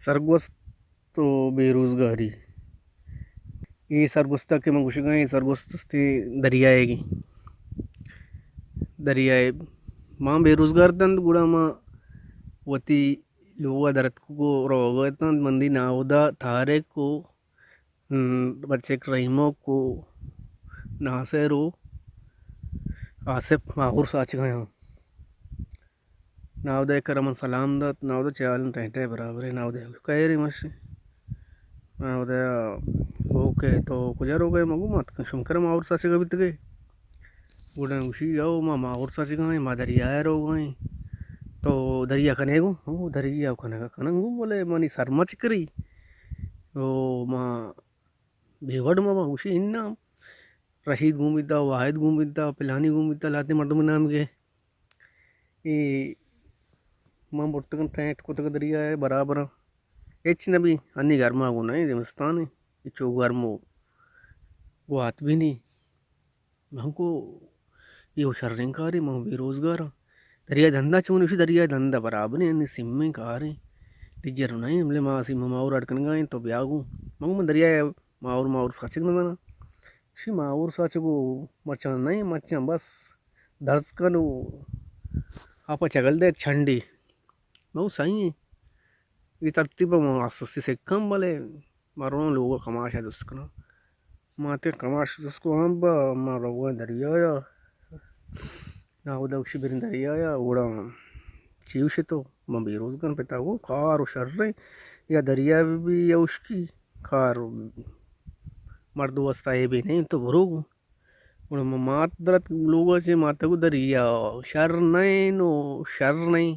سرگوست و بے روزگاری۔ اے سرگوست ءَ کہ من گوشگ ءَ آں، اے سرگوست استیں دریائیگیں۔ دریائے ما بے روزگار اتنت، گڑا ما وتی لوگ ءَ در اتکگ و روگ ءَ اتنت۔ من دی ناہدا طارق و، م، بچک رحیمک و ناصر و آصف ماہور ساچگ ءَ آں۔ ناہدا ءِ کرا من سلام دات، ناہدا چے حال انت، ٹینٹ ءَ برابر ئے؟ ناہدا ءَ گوشت، خیر انت، ماشی۔ ناہدا ءَ گوشت کہ تو کجا روگ ءَ ئے؟ من گوشت، ما شمے کرا ماہور ساچگ ءَ بیتگ ایں۔ گڑا گوشی، او ما ماہور ساچگ ءَ ایں، ما دریا ءَ روگ ءَ ایں۔ تو دریا کن ئے گوں؟ من گوشت، دریا کنگ ءَ کناں گوں، بلے منی سر ما چکری۔ او ما بے وڑ ما، ما گوشی، اناں رشید گون بیتا، واحد گون بیتا، پلانی گون بیتا، لہتیں مردم نام گے۔ اے من برتگاں، ٹینٹ کتگ دریا ءَ برابر آں۔ ہچ نہ بی، انی گرما گوں نہ ایں، زمستان ایں، چو گرم و گوات بی نی۔ من گوشت، اے و شریں کارے، من بے روزگار آں۔ دریا دندا چون؟ گوشی، دریا دندا برابر ایں، انی سیمیں کارے، ڈجر نہ ایں، بلے ما سیم ماہور اڈ کنگ ءَ ایں، تو بیا گوں۔ من گوشت، من دریا ءَ ماہور، ماہور ساچگ نہ زاناں۔ گوشی، ماہور ساچگ و مرچاں نہ ایں، مرچاں بس درز کن و آپ ءَ چگل دئے چنڈی۔ من گوشت، سہی ایں، اے ترتیب ءَ من آستے سکاں، بلے ما رواں لوگ ءَ کماش ءَ جست کناں۔ ما اتکاں کماش جست کو، ہاں با، ما روگ ءَ ایں دریا ءَ۔ ناہدا گوشی، بریں دریا ءَ، گڑا چی گوشے تو؟ من بے روزگار آں۔ پتا گو کار و شریں، یا دریا بی بی یا ہشکی، کار مرد واسطہ اے بی نہ ایں، تو برو گوں۔ گڑا ما مات درت لوگ ءَ چہ، مات گو دریا شر نہ ایں و شر نہ ایں۔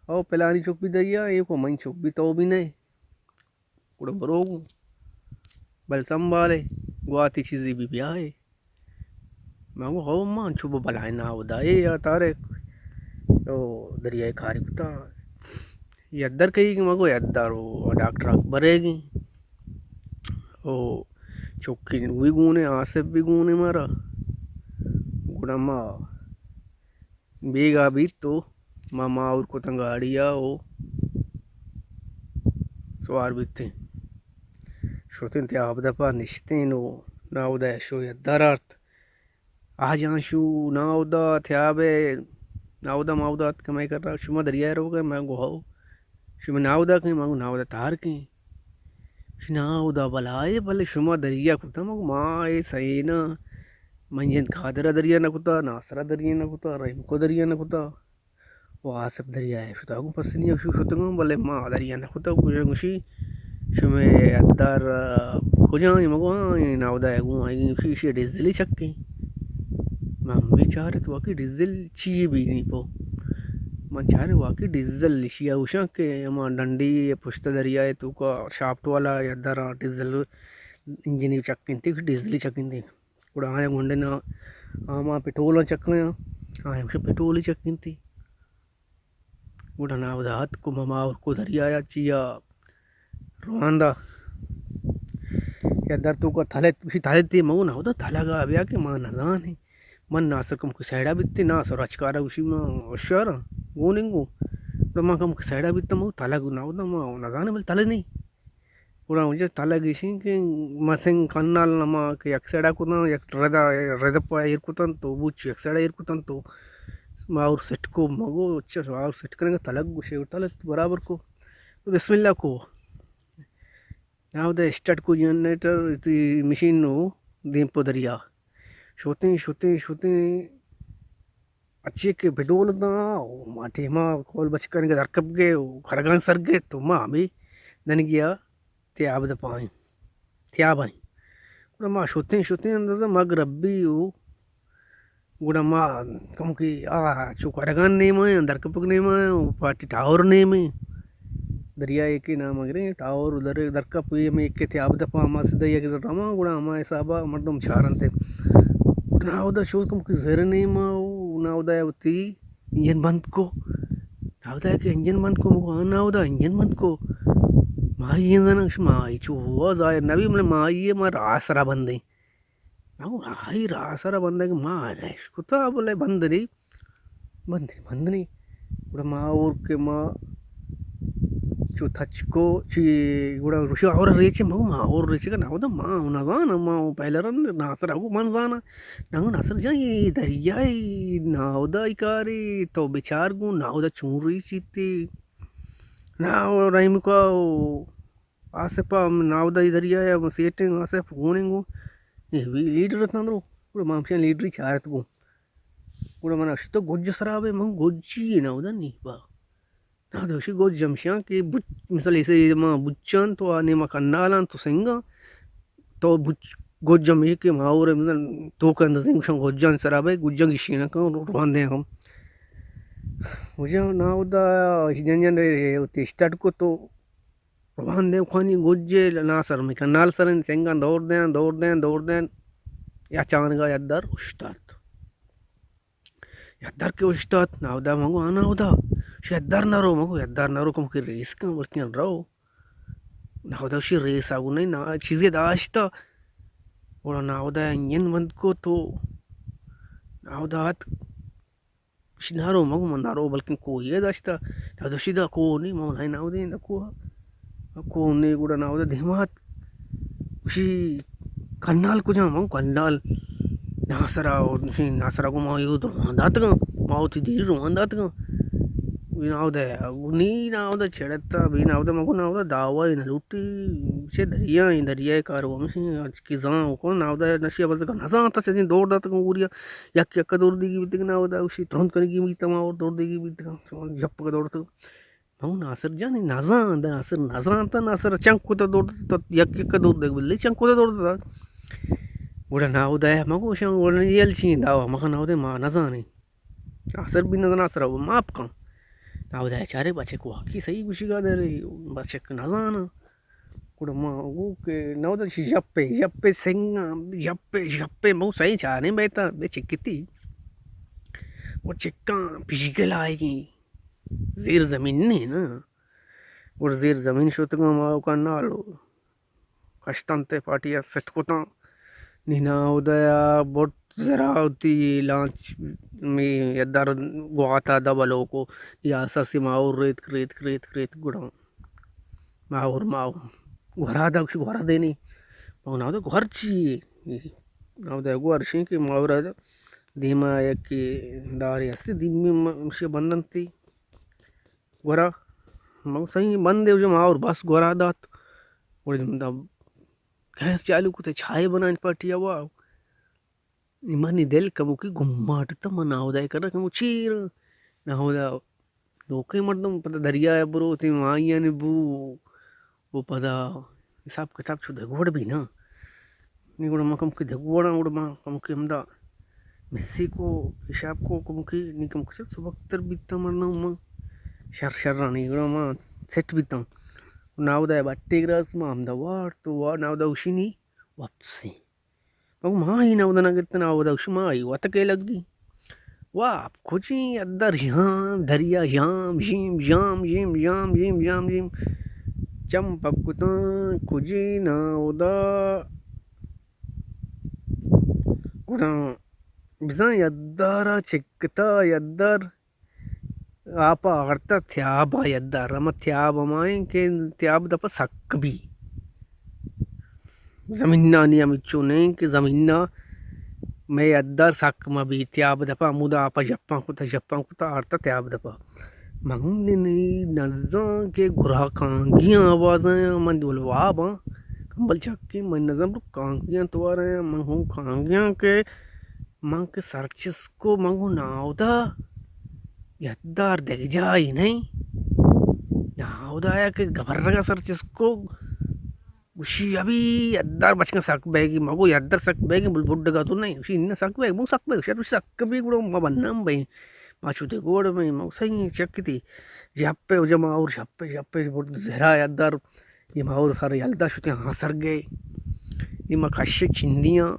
او پلانی چک بی دریا، اے کو منی چک بی، تو بی نہ ئے۔ گڑا برو گوں، بل سنبھالے، گواتی چیزے بی بیائے۔ من گو، ہو، من چو بلائیں ناہدا ئے یا طارق، او دریائے کاری کتا۔ یدار کئی گی؟ من گو، یدار و ڈاکٹر اکبر ئے گی۔ او چکی وی گونے، آصف بی گونے مارا۔ گڑا ما بیگاہ بیت و ما ماہور کتاں گاڑی ءَ و سوار بیتیں۔ شتیں تیاب دپ ءَ نشتیں و ناہدا ءَ شو یدار آرت۔ آ جان شو ناہدا تیاب ءَ، ناہدا ماہدا اتک مئے کرا، شما دریا ءَ روگ ءَ ئے؟ من گو ہو۔ شمے ناہدا کئے؟ من گو ناہدا طارق ایں۔ شی ناہدا بلائے، بلے شما دریا کتا؟ من گو ما اے سئیناں، من جند قادر ءَ دریا نہ کتا، ناصر ءَ دریا نہ کتا، رحیمک ءَ دریا نہ کتا، و آصف دریا ءَ شتا گوں پسنی ءَ شو شتگاں، بلے ما دریا نہ کتا۔ گوشی، گوشی، شمے یدار کجا ایں؟ من گو ہاں، اے ناہدا ءَ گوں آئی، گوشی، ایشی ڈیزلی چکیں۔ من بچارت واقعی ڈیزل چی بی نی پو۔ من چاریں واقعی ڈیزل ایشی ءَ گوشاں کہ ہما ڈنڈی پشت دریا ءِ توکا شافٹ والا یدار ءَ ڈیزل انجنی چکینتی، ڈیزلی چکینتی۔ گڑا آیاں گونڈیں آ، آ ما پٹرول ءَ چکایاں، آیاں گوشاں پٹرول ءَ چکینتی۔ گڑا ناہدا اتک و ما ماہور کو دریا ءَ چیا رواندا۔ یدار توکا تلت، گوشی تلت ئے؟ من گو ناہدا تلگ ءَ بیا کہ ما نزانیں۔ من ناصر کمکے سائیڈ ءَ بیتیں، ناصر اچکارا گوشی ما ہوشیاراں، گون انگو۔ گڑا ما کمکے سائیڈ ءَ بیتاں، من گو تلگ ناہدا ما نزانیں، بلے تلگ نی۔ گڑا اونجا تلگ ایشیں کہ مسنگ کنال ہما کہ یک سائیڈ ءَ کتاں، یک ردا، رد پہ ایر کتاں تو بوچ یک سائیڈ ءَ ایر کتاں تو ماہور سیٹ کو۔ من گو اچھا، ماہور سیٹ کنگ ءَ تلگ گوشے، تلگ برابر کو۔ بسم اللہ کو۔ ناہدا اسٹارٹ کو جنریٹر، تی مشین نو دیم پہ دریا۔ شتیں، شتیں، شتیں۔ اچے کہ پٹرول داں، او ما ٹیما کول بچکانی کہ درکپ گئے، او خرگان سر گئے، تو ما ہمیں دنگیا تیاب دپائیں، تیاب آئیں۔ گڑا ما شتیں، شتیں اندازہ مغرب بی او، گڑا ما کمکے آ چو خرگان نیما ایں، درکپک نیما ایں، او پارٹی ٹاور نیمیں۔ دریا ایکے نام گریں، ٹاور در، درکپ، اے ہمیں ایکے تیاب دپا، ہما سدھا یک در رواں، گڑا ہما حسابا مردم چارنت۔ گڑا ناہدا شو کمکے زر نیما، او ناہدا وتی انجن بند کو۔ ناہدا کہ انجن بند کو، مگو ہاں ناہدا انجن بند کو۔ ماہی انجن، ماہی چو ہوا ظاہر نبی، مطلب ماہی ما راہ سرا بندیں۔ ناہو، ہائی راہ سرا بندگ ما اشکتا، بلے بند نی، بند نی، بند نی۔ گڑا ما اور کہ ما چو تچکو چی گڑا گوشی اور ریچے مگو ما اور ریچے کا ناودا ما نزانا ما پہلا رند ناصر اگو من زانا نگو ناصر جان یہ دریائے ناودا کارے تو بچار گو ناودا چون ریچیتے نا رحیم کا آصف ء ناودا دریائے ء سیٹیں آصف گونیں گو اے وی لیڈر اتنا درو گڑا ما ہمشان لیڈری چارت گو گڑا من اشتو گج سرابے من گجی ناودا نی با ناودا اشی گج ہمشان کہ بچ مثال ایسے ما بچان تو آ نیما کنالان تو سنگا تو بچ گج ہم یہ کہ ما اور مثال تو کا اندازے گشان گجان سرابے گجان کی شینا کن روان دے ہم گجان ناودا جن جن تے اسٹارٹ کو تو روان دیم خوانی گجے ناسر مکن نال سرن سنگان دور دین دور دین دور دین یا چانگا یدار اشتات یدار کے اشتات ناودا مگو آنا ہودا شی یدار نرو مگو یدار نرو کم کے ریس کن بلکن رو ناودا شی ریس آگو نہیں نا چیزے داشتا گڑا ناودا انجن بند کو تو ناودا ات گوشی نارو مگو من نارو بلکن کوہی ء داشتہ نادوشی دا کوہ نی من ہائی ناودین دا کوہ کوہ نی گڑا ناودا دیمات گوشی کنال کجا من کنال ناسرا ناسرا کو ما یو روان داتگاں ما وتی دیر روان داتگاں ناودا نی ناودا چڑتا بی ناودا مگو ناودا داوا نہ لوٹی چے دریا دریا کارو ہمشی کہ زان کو ناودا نشی بزگ نزانتا چیزیں دور داتگاں گوریا یک یک دور دیگی بیتگ ناودا گوشی ترند کنگی بیت ما اور دور دیگی بیتگ جپ کا دور تو ہم ناصر جان نزان ناصر نزانتا ناصر چنک کتا دور تو یک یک دور دیگ بلے چنک کتا دور تا گڑا ناودا مگو شان گڑا یل چین داوا مکن ناودا ما نزانے ناصر بھی نزان ناصر ابو ماپ کن ناودا چارے بچک واقعی صحیح گوشی گا در بچک نزانا گڑا ما گو کہ نودل شی ژپے ژپے سنگاں ژپے ژپے مو سائیں چاریں بیتا بے چکتی گڑا چکاں پیشگل آئیگی زیر زمین نے نا گڑا زیر زمین شتگاں ما کنالو کشتنت پارٹی سٹ کتاں نی ناودیا بٹ زراوتی لانچ می یدار گواتا دبلوکو یا سسی ما اور ریت ریت ریت ریت گڑا ماہور ما گورا دا گوشی گورا دینی ما ناودا گور چی ناودا گور شین کہ ماہور دیما یک داری است دیمی مشی بندنتی گورا ما سہی بندے جو ماہور بس گورا دات گڑا گیس چالو کتے چائے بنائیں پارٹی وا منی دل کموکی گماٹ تا من ناودا کرا کمو چیر ناودا نوکیں مردم پدا دریائے بروتیں آئیانی بو و پدا حساب کتاب چو دگوڑ بی نا نی گڑا ما کمکی دگوڑاں گڑا ما کمکی ہمدا مسی کو حساب کو کمکی نی کمکی چل سبکتر بیتا مرنا ما شر شر رانی گڑا ما سیٹ بیتا ناودا بٹے گراس ما ہمدا وارت و ناودا اوشی نی واپسی مگو ما ہی نہ اودنا گرتنا اودا گوشی ما ہی وت کے لگی واپ کچی ادر ژام دریا ژام ژیم ژام ژیم ژام ژیم ژام ژیم چم پکتاں کجی نہ اودا گڑا بزاں یدارا چکتا یدار آپ ء آرتہ تیاب ء یدار ہما تیاب ہمائیں کہ تیاب دپا سک بی زمینانی ہمچو نیں کہ زمینا مئے یدار سک مہ بی تیاب دپا ہمودا آپ ء ژپاں کتا ژپاں کتا آرتہ تیاب دپا من نزاں کہ گرا کانگیاں آوازاں من دول واباں کمبل چکیں من نزاں برو کانگیاں توارا من ہوں کانگیاں کہ من کہ سرچسکو من گوں ناودا یدار دگہ جاہے نئیں۔ ناودایا کہ گبرگا سرچسکو گوشی ابی یدار بچکاں سک بیگی مگو یدار سک بیگی بل بڈگا تو نئیں گوشی انہ سک بیگ مو سک بیگ شر سک بی گڑا ما بنام بئیں ما چو دے گوڑ بئیں ما سہی چکتی ژپے و جما اور ژپے ژپے برد زہرا یدار یہ ما اور سارا یلدا شتے ہاں سر گئے یہ ما کشے چندیاں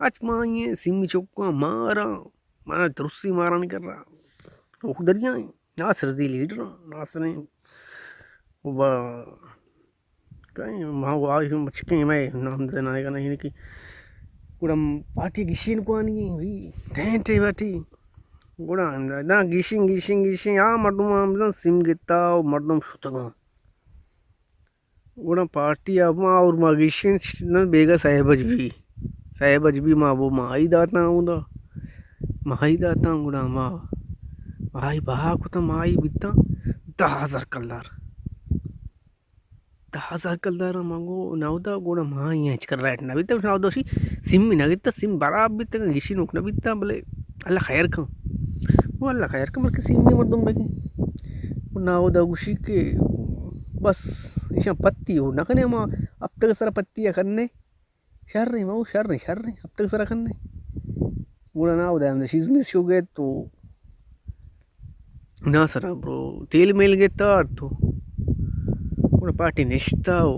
اچ ما یہ سیمی چکاں ماراں منا درستی مارانی کر رہا۔ اوک دریا ناصر دی لیڈر ناصریں و کہیں ما واجہ مچکیں میں نام زنائے گا نہیں کہ گڑا پارٹی گشین کوانی ہوئی ٹینٹے باٹی گڑا داں گیشیں، گیشیں، گیشیں، آ مردم ہم بزاں سم گتا و مردم شتگاں۔ گڑا پارٹی ء ما اور ما گیشیں نہ بیگا سئے بج بی۔ سئے بج بی ما بو ماہی داتاں اودا۔ ماہی داتاں گڑا ما ماہی بہا کتاں، ماہی بیتاں دہ ہزار کلدار۔ دہ ہزار کلدار ما گو ناودا گڑا ماہی ہچ کر رائٹ نہ بیتا۔ ناودا شی سم نہ گتا، سم براب بیتا، گیشی نوک نہ بیتا، بلے اللہ خیر کن۔ وہ اللہ خیر کن، بلکہ سم مردم بگے۔ ناودا گوشی کہ بس ایشاں پتی ہو نہ کنے، ما ہفتگ سر پتی ء کنے۔ شریں، ما گو شریں، شریں، ہفتگ سرا کنے۔ گڑا ناودا ہمدا شیز میز شو گئے تو ناسرا برو تیل میل گئے تار تو۔ گڑا پارٹی نشتا و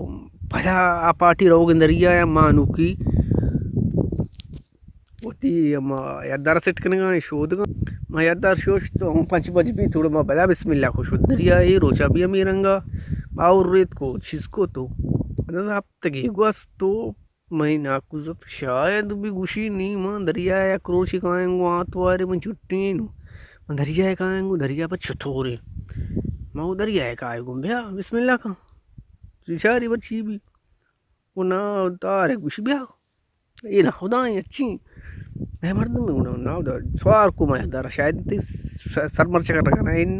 پدا آ پارٹی روگن دریا یا مانوکی وتی ہما یاددار سیٹ کنگا شودگا۔ ما یاددار شوش تو ہم پنچ بج بی، تھوڑا ما بدا بسم اللہ کو شد دریا، اے روچا بھی ہمیں رنگا ما اور ریت کو چیز کو تو۔ اندازہ ہفتگی گوست تو مئے ناکوزتک شاید بہ گوشی نی من دریا ء یک روچے کاینگو آتوارے من چھٹی نو من دریا ء کاینگو، دریا پہ چتورے؟ من گو دریا ء کائے گوں بیا بسم اللہ کن، چاری بر چی بی؟ گو نا، تارے گوشی بیا، اے نا خدا اچی مئے مردم گڑا نا دا سوار کو مئے دارا شاید تی س-، سرمرچ کر رکھنا ان۔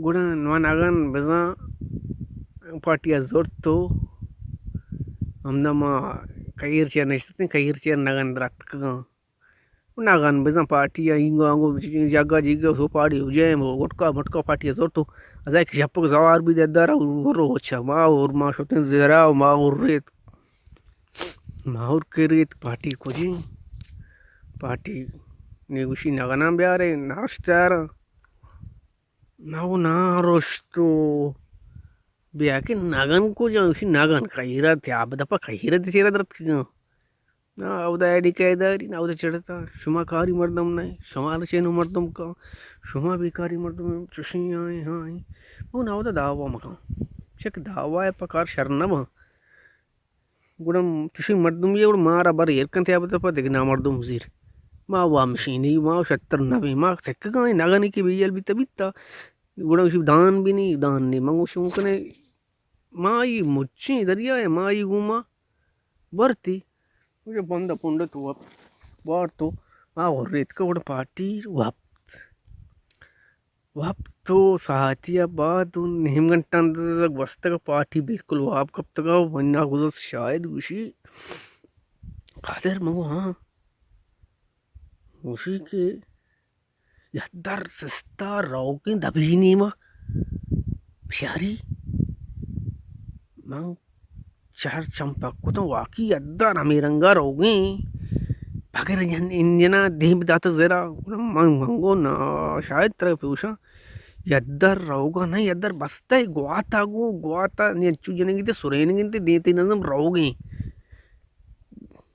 گڑا نوان اگن بزاں پارٹی ء زرت و ہمدا ما کہیر چیر نشتتیں، کہیر چیر نگن دراتکگاں۔ نگن بزاں پارٹی ء اینگو آنگو جگہ جگہ سو پاڑی جیم و گٹکا مٹکا پارٹی ء زرت و از ایک شپک زوار بی ددارا روچ ما اور ما شتیں زیرا و ما اور ریت۔ ما اور کے ریت پارٹی کجی؟ پارٹی نے گوشی نگناں بیارے، ناشتہ آراں۔ نہ، او نہ رشتو۔ بیا کہ نگن کجا؟ گوشی نگن کہیرا تیاب دپا کہیرا دی چیرا درتکگاں۔ نا، اودا ایڈی کئے داری، نا، اودا چڑتا۔ شما کاری مردم نہ، شما لچینو مردم کا، شما بیکاری مردم، چشیں آئیں، ہاں، آئیں۔ او نا، اودا دعوا مکان۔ چک دعوا پکار شر نہ باں۔ گڑا چوشیں مردمے گڑا مارا بر ایر کنت یا بتا پہ دگہ نامردم زیر۔ ما وا مشینی، ما شتر نہ بیں، ما سکگاں نگنے کہ بیل بیتا بیتا۔ گڑا گوشی دان بی نی، دان نی۔ من گوشی ممکن ہے ما ای مچیں دریا ہے، ما ای گوما برتی۔ گوشی بند پنڈ تو وپت، بار تو ما غریت کا گڑا پارٹی وپت۔ وپت و ساعتی ء بعد و نیم گھنٹہ اندازہ گوستگ، پارٹی بالکل واب کپتگ ء من ناگزست شاید گوشی، قادر من گو ہاں، گوشی کہ یک در سستا روگیں دبی نیمہ بچاری من چہر چم پک کتاں، واقعی یدار ہمے رنگا روگیں، بغیر انجن، انجنا دیم داتہ زرا۔ گڑا من، من گو نا، شاید ترا پوشاں، یدار روگا نہ، یدار بستہ گواتا گو، گواتا نی انچو جنگی تے سرینگی تے دیتے نظم روگیں۔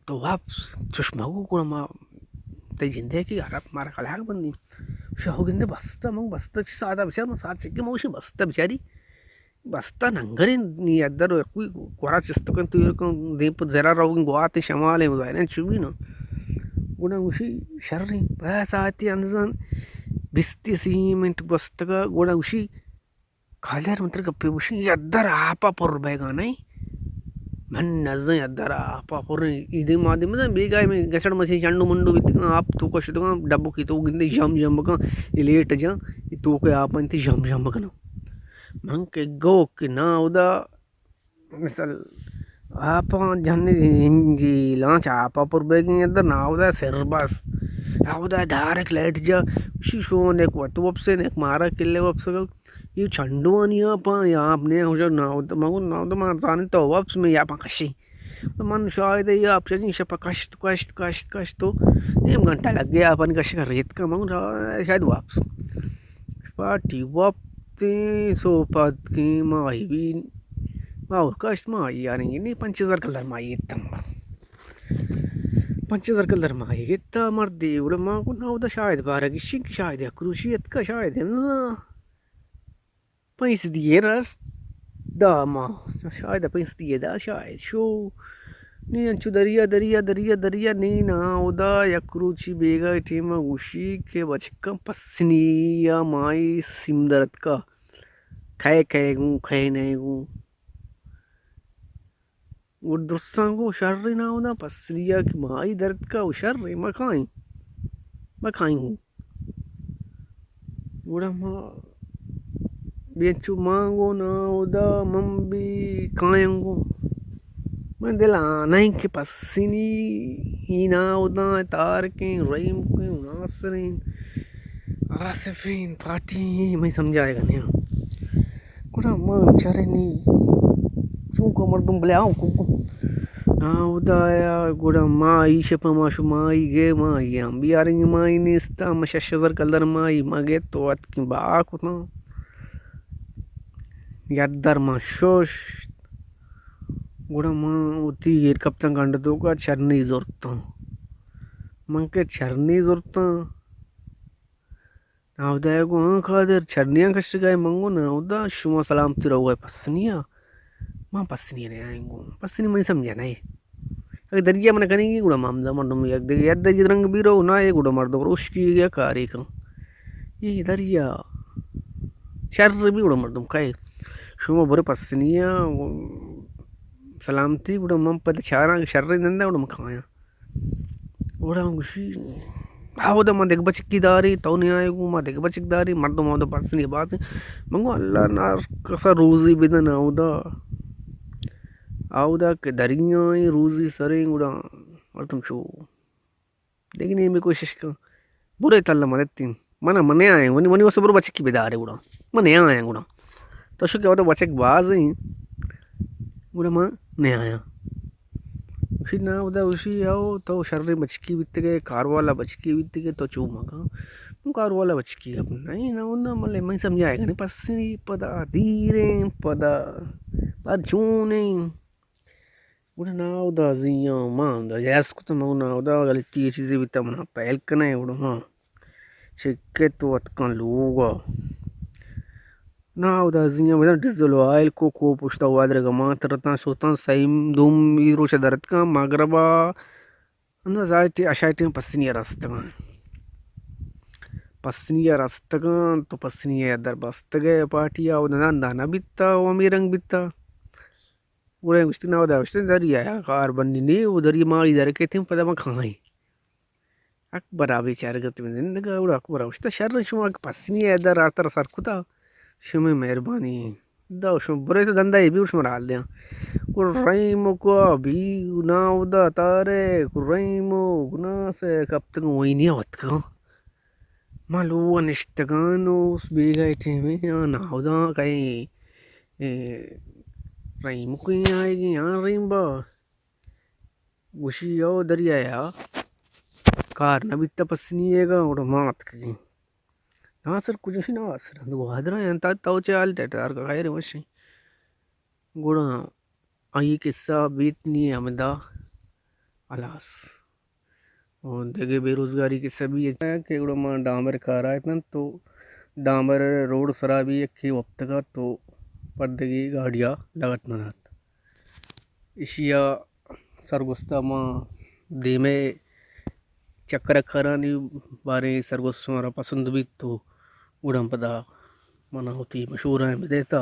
تو واپس چش مگو گڑا ما تئی جندے کہ عرب مارا کلاگ بندی۔ شاہو گندے بستہ، من بستہ چی سادہ بچار، من ساتھ سکے موشی بستہ بچاری۔ بستہ ننگریں نی ادر کوئی گورا چست کن تو کن دیم پر زرا روگن گوات شمال ہیں ظاہریں چوبی نا۔ گڑا گوشی شریں پدا ساعتی اندزان بیستی سی منٹ گوستگا۔ گڑا گوشی کالر من تر گپے گوشی یدر آپا پر بیگا نہیں۔ من نزن یدر آپا پر ایدے مادے مزن بیگا میں گسڑ مسیں چنڈو منڈو بیتگاں آپ تو کشتگاں ڈبو کی تو گندے جم جم بکن۔ لیٹ جان تو کے آپ انت جم جم بکن۔ من کہ گو کہ نا اودا مثل آپاں جن انجی لانچ آپا پر بیگیں اندر ناودا سر بس۔ ناودا ڈائریکٹ لائٹ جا، شی شو نیک وت وپسے نیک مارا کلے وپسگا۔ یہ چنڈوانی آپاں یا آپ نے ہو جا ناودا، مگو ناودا ما زانی تو وپس میں یا پا کشی۔ من شاید یہ آپ چیزیں شپا کشت، کشت، کشت، کشت تو نیم گھنٹہ لگ گیا آپانی کشگا ریت کا۔ مگو شاید وپس۔ پارٹی وپتیں سوپتکیں ماہی بی، ما اور کشت ماہی آریں گے، نی پنچ ہزار کلدار ماہی اتم۔ پنچ ہزار کلدار ماہی گتا مردی، گڑا ما کو ناودا شاید بارہ گشیں کہ شاید یک روچی اتکا شاید نا۔ پیسہ دیے رست دا ما، شاید پیسہ دیے دا، شاید شو۔ نی انچو دریا، دریا، دریا، دریا، نی ناں اودا یک روچی بیگاہ ٹیم ءَ گوشی کہ بچکاں پسنی ءَ مائی سیم درتکا، کئے کئے گوں، کئے نئے گوں۔ گڑا درستاں گوں شریں ناں اودا پسنی ءَ کہ مائی درتکا و شریں مکائیں، مکائیں گوں۔ گڑا ما بینچو مانگو ناں اودا من بھی کایاں گوں۔ من دل آنائیں کہ پسنی ای ناں اودا تارکیں، رحیم کیں، ناصریں، آصفیں، پارٹی، من سمجھائے گا نہیں۔ گڑا ما چارے نی چونکا مردم بلے آؤں کو کو۔ ناں اودا آیا، گڑا ما ای شپ ما شما ای گئے، ما ای ہم بیاریں، ما ای نیستا، ما شش ہزار کلدار ما ای ما گئے تو اتکیں با کتاں۔ یدر ما شوش۔ گڑا ما وتی ایر کپتاں گنڈ توکا چرنی زرتاں۔ من کہ چرنی زرتاں۔ ناں اودا ءَ گوں، ہاں قادر، چرنیاں کشگائے؟ من گوں، ناں اودا شما سلامتی روگائے پسنی ءَ؟ من پسنی ءَ نیاں گوں، پسنی منی سمجھ ءَ نئے۔ اگہ دریا من کنگی گڑا ما ہمدا مردم یک دگہ، یک دگہ رنگ بیرو نہ اے گڑا مردم روشکی گیا کاری کن۔ اے دریا شر بی گڑا مردم کئے؟ شما برے پسنی ءَ سلامتی گڑا من پد چاراں کہ شریں دندا گڑا من کایاں۔ گڑا گوشی، ہاودا ما دگہ بچکی داری، تو نیائے گوں ما دگہ بچک داری، مردم ہاودا پسنی بازیں۔ من گوں اللہ نار کسا روزی بدن ہاودا۔ ہاودا کہ دریائیں روزی سریں گڑا مردم شو۔ دگہ نیمے کوشش کن۔ برے تلا مدتیں۔ من، من نیایاں، منی، منی واسطہ برو بچکی بدارے گڑا۔ من نیایاں گڑا۔ تو شو کہ اودا بچک بازیں۔ گڑا من نیایاں۔ گوشی ناں اودا گوشی، او تو شریں بچکی بیتگے، کار والا بچکی بیتگے، تو چو مکن۔ من کار والا بچکی گپ نہیں، ناں اودا ملے من سمجھائے گا نہیں، پسنی پدا دیریں پدا پر چونیں۔ گڑا ناں اودا زیاں ما ہمدا جہاز کتم، من ناں اودا غلطی چیزے بیتا منا پہل کنے، گڑا ما چکے تو اتکاں لوگا۔ ناں اودا زیاں مدن ڈیزل و آئل کو، کو پشتا وادرگا ما ترتاں شوتاں سیم دوم ای روچا درتکاں مغربا۔ اندا زائٹی اشائٹی پسنی رستگاں۔ پسنی رستگاں تو پسنی در بستگے پارٹی آ اودا نہ بیتا و ہمے رنگ بیتا۔ گڑا گوشت ناں اودا گوشت دریا کار بنی نی، و دریا ما ای در کیتیں پدا ما کھائیں۔ اکبر آ بیچارہ گپت من زندگا، گڑا اکبر آ گوشت شر شما کہ پسنی ءَ در آتر سر کتا، شمے مہربانی۔ دا شما برے تو دندا اے بی شما حال دیاں۔ گڑا رحیم کو بی ناں اودا تارے، گڑا رحیم گناہ سے کپتگاں وینی وتکاں۔ ما لوگا نشتگاں نو بیگاہ ٹیمے، آ ناں اودا کئے، اے، رحیم کوئی آئے گی، آ رحیم با۔ گوشی، او دریایا کار نہ بیتا پسنی ئیگا، گڑا ما اتکگیں۔ ناصر کجا شی؟ ناصر گوادر ءَ انت، تو چے حال ٹٹار کا خیر وشی۔ گڑا آئی قصہ بیت نی ہمدا ہلاس۔ و دگہ بے روزگاری قصہ بھی ہے کہ گڑا ما ڈامبر کارا اتن تو ڈامبر روڈ سرا بھی یکے وپتگا تو پردگی گاڑیا لگت نہ دات۔ ایشیا سرگوستا ما دیمے چکر کارانی باریں سرگوست مارا پسند بیت تو گڑا پدا منا وتی مشورہ بدیتا۔